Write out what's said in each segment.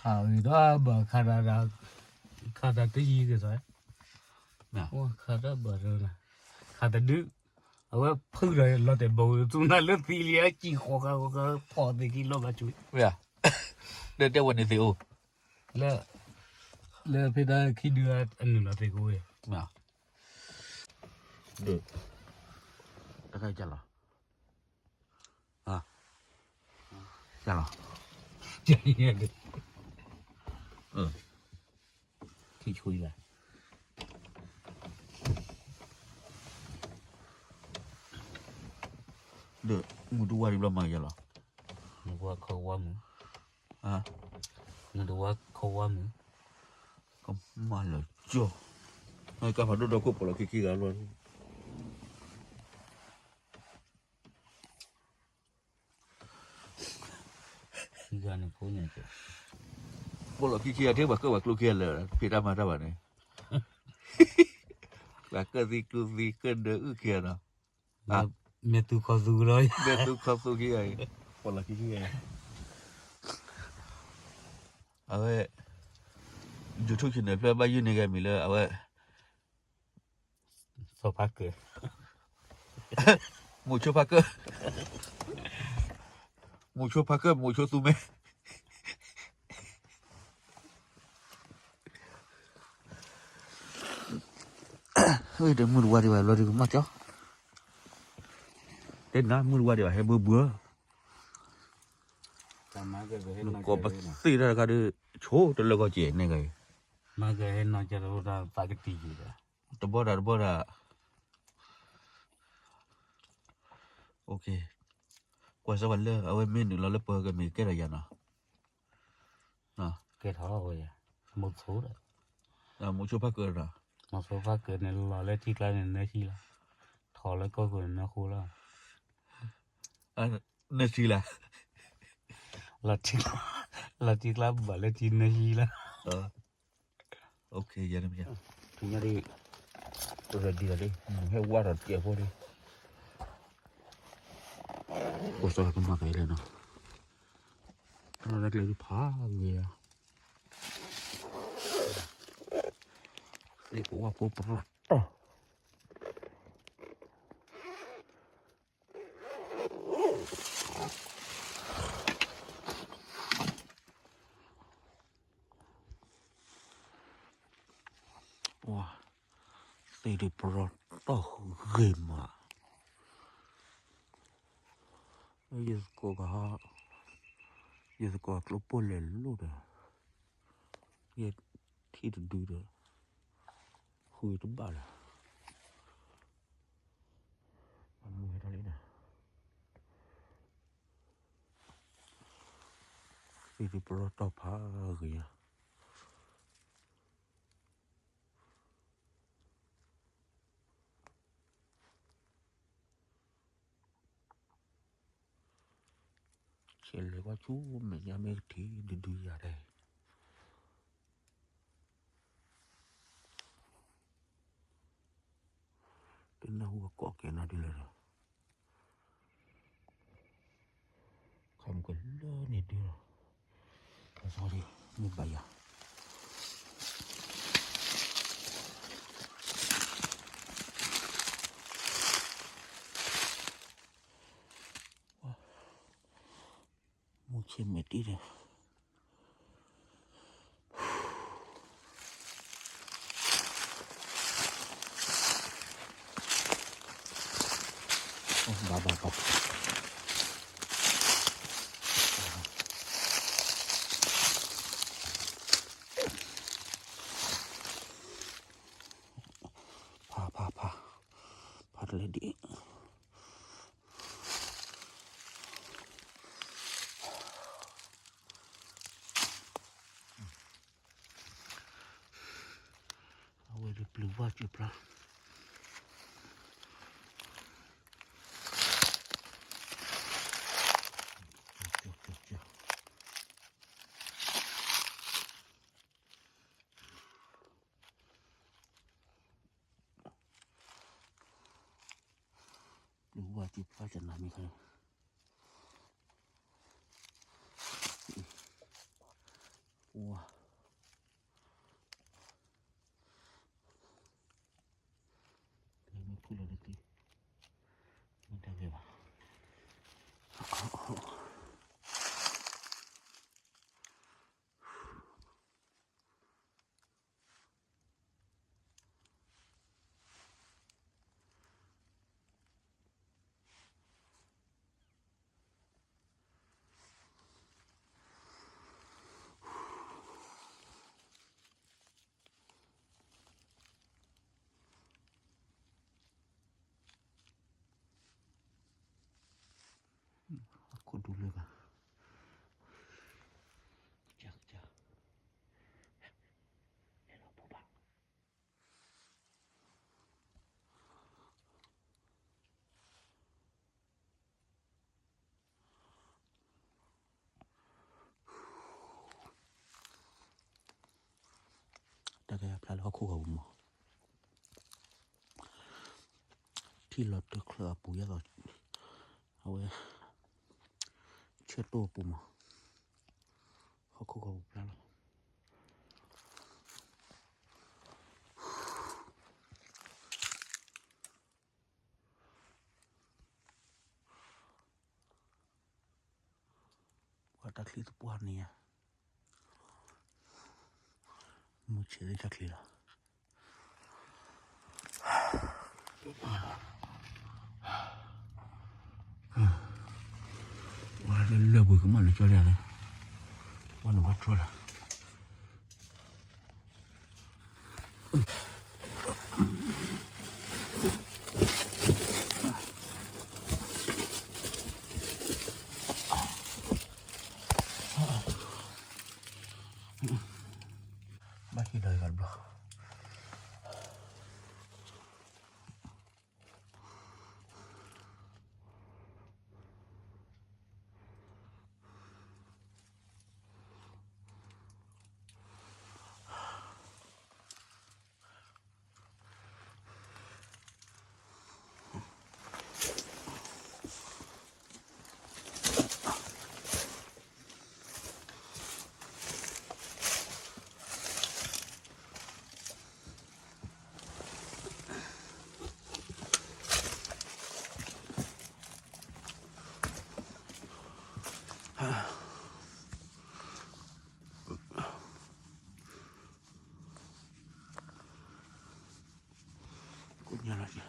ဒီးဘၣ်ခးတၢ်, ခးတၢ်တယံၤက့ၤသး, ခးတၢ်ဘၣ်, ခးတဒု, အဝဲဖုၣ်ဒီးလီၤတဲာ်ဘီဝံၤ သူနၤလၢသံလံ အစံၣ်ဃီၤဃာ်ဃီၤဃာ် ဖီၣ်သ့ၣ်ခံလီၤဘၣ်ဆူၣ်, တဲဝဲန့ၣ်သ့ၣ်အိၣ်, လၢ, လၢဖဲတၢ်ခံဒုအနုာ်လီၤသ့ၣ်ကအိၣ်, တခါလီၤ လီၤ, ထံၣ်ဆှံလီၤ, ဒီးမုၢ်တဝါဒံးဘျီမၤယၤလီၤ, မုၢ်တဝါခီဝါမုၢ်, မုၢ်တဝါခီဝါမုၢ်, ကမၣ်လၢာ်ကၠီ, ကၢ်ဖးဒိၣ်ဒီခိၣ်ပီၣ်လီၤခံခံဂၤလီၤ ပီၣ်လီၤခံခံဂၤ ထဲပှၤကၢၣ်ပှၤကျိခံဂၤလၢာ် ဖံးတၢ်မၤတၢ်ဘၣ်န့ၣ်, ပှၤကၢၣ်သံကျိသံကၢၣ်ဒၢအုၣ်ခံဂၤနီၤ, မဲာ်သူခီသူကဒီး, မဲာ်သူခီသူခံဂၤအံၤ, ပီၣ်လီၤခံခံဂၤအံၤ, အဝဲ YouTube channel ဖျၢၣ်ဘၣ်ယုၢ်န့ၢ်ဂၤမံၤလၢအဝဲ စီၤဖါကၢၢ်, မိၤဆိဖါကၢၢ်, မိၤဆိဖါကၢၢ် မိၤဆိသူမဲ, ဒီးမုၢ်တဝါဒံးဘၣ်လီၤဒံးကမၣ်ကၠီ, တဲနၤမုၢ်တဝါဒံးဘၣ်ဟဲဘၢဘၢ, နကိးပသ့ၣ်တၢ်တခါဒီး ဆိတလၢကီၢ်ကဲၤန့ၣ်ဂ့ၤ, မၤကဟဲနီၤကၠီတၢ်သးကတံၢ်ယံၤဒီး, တဘီတၢ်တဘီတၢ် ကွၢ်စၢၤဝဲလၢ အဝဲမ့ၢ်နုာ်လီၤလၢပှၤကမ့ၢ်ကဲထီၣ်ယၤနီၤ, ကဲထီၣ်ဝဲယၤ, မိၤဆိဒီး, မိၤဆိဖါကၢၢ်ဒီး, မိၤဆိဖါကၢၢ်န့ၣ်လီၤလၢထံကျါန့ၣ်နၢဟံလီၤ, ထီၣ်လၢကီၢ်ခိၣ်န့ၣ်နၢဃိလီၤ, နၢဆံလီၤ, လီၤထံကျါဘၣ်လၢထံနၢဟံလီၤ, ယဲန့ၣ်မ့ၢ်, ready လီၤလံ, ဟဲဝါထီၣ်တစဲးဖိလံ, ကစၢ်ကမၤကလဲၣ်နီၤ, လီၤလၢကျဲဒုးဖးဂ့ၤဧါ, သ့ၣ်ကဝၣ်ဖိပရီတီၢ် ဝါ, သ့ၣ်ဒုးပရီတီၢ်ဂ့ၤမး, ယသကိးကဟါ, ယသကိးကျိပိၢ်လဲၤလိၣ်ဒီး, ယထံၣ်တဒုဒီး, ဃုတဘၣ်လၢၤ, အမူဟဲထီၣ်လံဒီး, သ့ၣ်ဒုးပရီတီၢ်ဖးဂ့ၤဧါ. ဆဲးလဲၤကွၢ်ဆူမဲာ်ညါမ့ၢ်ကထံၣ်ဒုဒုယၤဒဲး, တနၢ်ဟူအကိးကဲနီၤဒ်လဲၣ်ဒီး, ခီမ့ၢ်ကလၢန့ၣ်ဒုလီၤ, မ့ၢ်ဘၣ်ယၤ မူဆ့မဲာ်တံၢ်ဒီး, ဘၣ်ဘၣ်ဘၣ်, ဖးဖးဖး, ဖးတလဲဒ် အဝဲဒၣ်ပျုၤဝါစၢၤဖျါ, ပျုၤဝါစၢၤဖျါတနၤမ့ၢ်ခါ, ပ ဝါ, မ့ၢ်ဖုၣ်လီၤတသ့, မ့ၢ်တၢ်ဂ့ၤဘၣ်, အခိၣ်ဒူလၢဘၣ်, ကက, ဟဲလီၤပူၤဘၣ်. တၢ်ကယၤဖျါလၢဟီၣ်ခိၣ်ဂီၤပူၤမး, ထံၣ်လီၤတၢ်ချၢအပူၤယဲသိး, အဝဲ, ဆၢတိၢ်အပူၤမး, ဟီၣ်ခိၣ်ဂီၤပူၤဖျါလီၤ. ပှၤတၢ်ချံသပှၢ်န့ၣ်ဧါ, မုၢ်ဆ့ၣ်လၢတၢ်ချံလီၤ. ပှၤလၢလၢပှဲၤကမၣ်လၢကၠီလံ, ပှၤန့ၣ်ဘၣ်တြီလီၤ. ဘၣ်ဟံးဒီးဂၤဘျီ.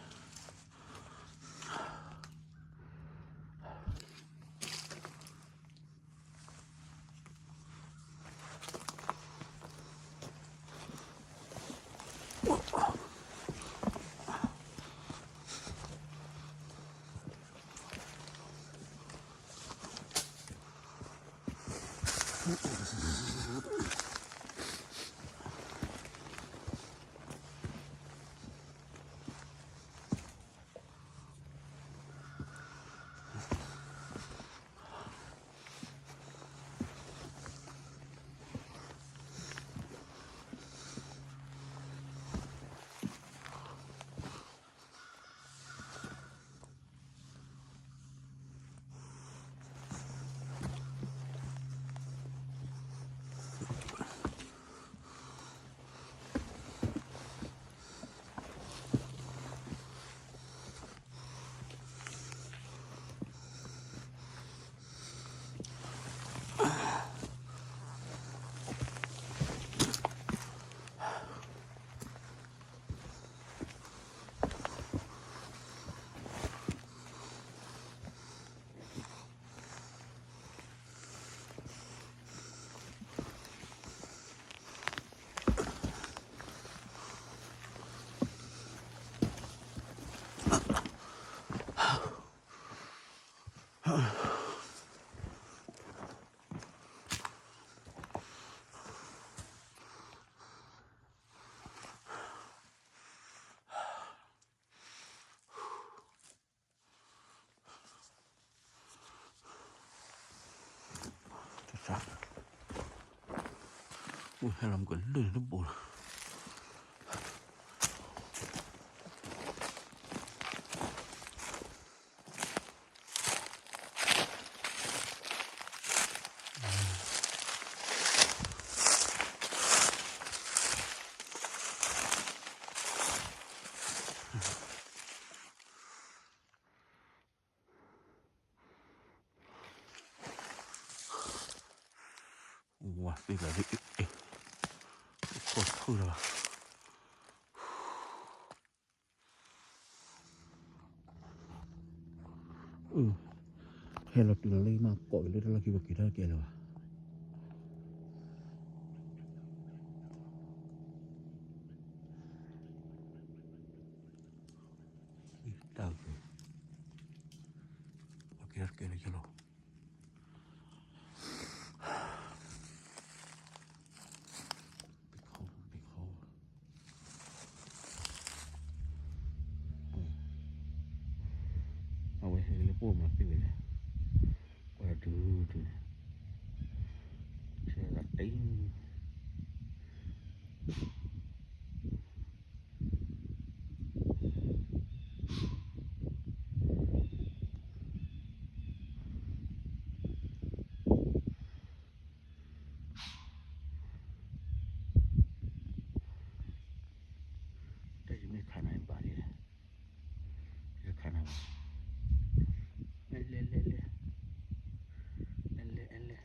ဟဲလီၤမ့ၢ်ကလၢၢ်တဘိလီၤ. သ့ၣ်သးသ့ၣ်, ခိၣ်ဖုၣ်လီၤဘၣ်. ဟဲလီၤတုၤလီၤလၢမ့ၢ်ကိးအံၤလၢတၢ်လီၢ်ခံပက့ၤထီၣ်ကဲလၢၤဘၣ်. တၢ်ဂ့ၤ, ပက့ၤထီၣ်ကဲလၢၤလီၤ. အဝဲဟဲလၢပအိၣ်မၤသ့ဝဲလဲၣ်, ပှၤဒုးဒုးန့ၣ်, ဆဲးသးတ့ တၢ်ယမ့ၢ်ခးနၤဘၣ်လံ, ယခးနၤဘၣ်, လဲၤလဲၤလဲၤလဲၤ, လဲၤလဲၤလဲၤ,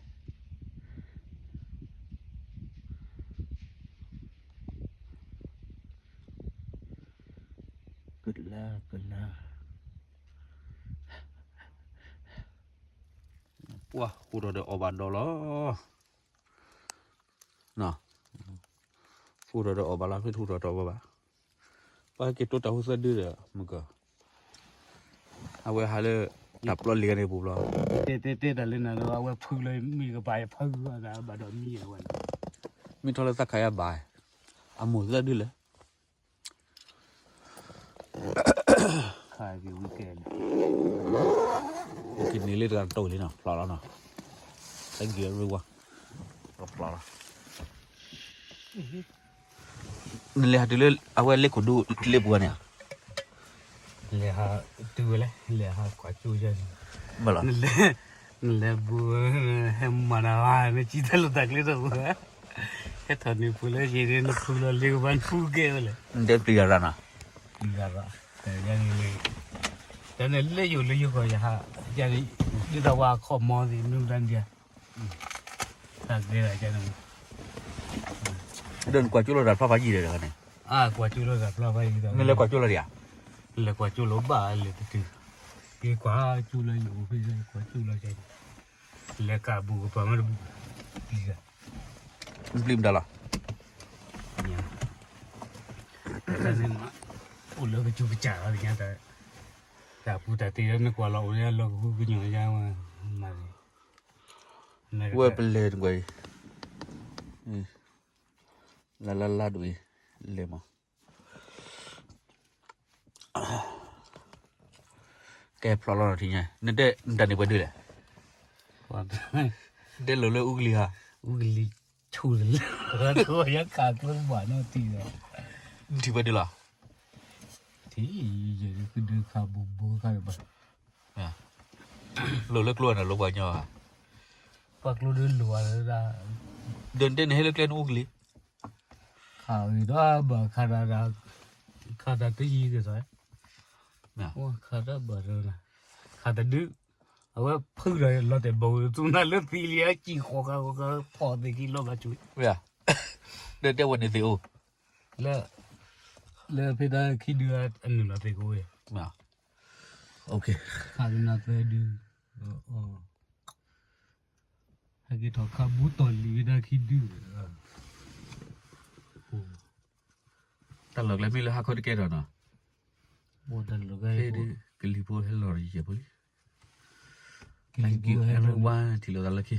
ကလါကလါ, ပှၢ်ဃိထီၣ်ဒီးအီၣ်ဘၣ်ဒီးလီၤ. ဃိထီၣ်ဒီးအီၣ်ဘၣ်လီၤ မ့ၢ်တဃိထီၣ်ဒီးအီၣ်ဘၣ်ဘၣ်, ပှၤဟဲက့ၤတိတၢ်ဟူသၢဒုဒီး မုၢ်ကၢ်, အဝဲဟးလၢ တၢ်ပျီလံၤဂၤန့ၣ်ပူၤဘျီ, တဲတဲတဲတၢ်လၢနၤဒီး အဝဲဖုလၢမံကပၤယဖုဘၣ်ဒီးမံဝဲ, မ့ၢ်ထီၣ်လၢသးခးယၤဘၣ်, အမိၢ်သၢဒုလဲၣ် ကန့ၢ်လၢတဂၤတတိၢ်လံနီၤ ဖျိးလီၤနီၤ, thank you everyone, ဖျိးလီၤ, နလဲၤဟးတုၤလၢအဝဲလ့ခိၣ်ဒူလ့ပူၤန့ၣ်, လဲၤဟးတုၤဝဲလဲၣ် လဲၤဟးကွၢ်ကၠိယဲန့ၣ်, နလဲၤ, နလဲၤဘူး, ဟဲမၤနၤဘၣ် နစံးတၢ်လိာ်တၢ်ကျဲတၢ်ပူၤ, ဟဲထီၣ်န့ၣ်ပူၤလၢယ့ၤန့ၣ် နဖုလီၤလ့ကဘၣ်နဖုကဲဝဲလဲၣ်, နတဲပျံၤဂၤရၤနီၤ, ပျံၤဂၤရၤ, ယန့ၣ်, ယန့ၣ်လၢယိာ်လၢယိာ်ကီၢ်ယဟး, ယန့ၣ်, ဒ်သိးဝဲအခီၣ်မီသ့ၣ် နုၢ်တၢ်ဒံးဧါ, တၢ်ကျဲဒၣ်ယန့ၣ်, ဒီးနကွၢ်ကၠိလီၤတၢ်ဖျါဖးယံာ်ဒီးတဂၤန့ၣ်, အကွၢ်ကၠိလီၤတၢ်ဖျါဖးယံာ်ဒီး နလဲၤကွၢ်ကၠိလီၤဒံးဧါ, လဲၤကွၢ်ကၠိလီၤဘၣ်လဲၤတတုၤ, ယကွၢ်ကၠိလီၤယအိၣ်ဖဲ ကွၢ်ကၠိလီၤကဲ, လဲၤကးဘူးကပၤမ့ၢ်တဘူး, ပျံၤ, ပျံၤမတၤလီၤ, တၢ်န့ၣ်, အိၣ်လၢကစူးကစၢ်လီၤညါတၢ်, တၢ်ပူၤတၢ်တ့ၢ်လၢနကွၢ်လီၤအိၣ်လၢအလီၢ်ကဟုကညီၤယါဝဲ, မၤ, ဝဲပလဲၤတကွၢ်အံၤ, လၢလၢလၢဒိၣ်အံၤ, လဲၤမး ကဲဖျိးလီၤထံၣ်ညါ နတဲနတၢ်န့ၣ်ပှဲၤဒုလဲၣ်, တဲလိာ်လၢအူကလံၤဟါ, အူကလံၤဆူၣ်လၢ, ယခးကျိဘၣ်နီတံၢ်ဒီး, ထံၣ်ပှဲၤဒုလီၤ, ထံၣ်, ယဒုခါဘူးဘူးခါဘၣ်, လိာ်လၢကျိန့ၣ်လိာ်ပှၤကညီဧါ, ပှၤကျိဒုလိာ်ဧါ, ဒီးနတဲနဟဲလၢကျဲနအူကလံၤ ခးအံၤဒီးဘၣ်ခးတၢ်, ခးတၢ်တယံၤက့ၤသး, ခးတၢ်ဘၣ်ဒီး, ခးတဒု, အဝဲဖုဒီးလီၤတဲာ်ဘီဝံၤ သူနၤလၢသံလံ အစံၣ်ဃီၤဃီၤဃီၤ ဖီၣ်သ့ၣ်ခံလီၤဘၣ်ဆူၣ်, ဒီးတဲဝဲန့ၣ်သ့ၣ်အိၣ်, လၢ, လၢဖဲတၢ်ခံဒုအနုာ်လီၤသ့ၣ်ကအိၣ်, ခးကနၣ်သၢဒု, ဟဲက့ၤထီၣ်ခးဘူးတီၢ်လံၤဝဲဒၣ်ခံဒု, တၢ်လီၢ်ကျဲမ့ၢ်လၢဟါခီတကဲထီၣ်နီၤ, ဖဲဒုးကလံၤဖိဟဲလီၤယဲၢ်ဖိလံ, ကလံၤဖိဟဲလီၤ, everyone ထံၣ်လိာ်သးလၢခံ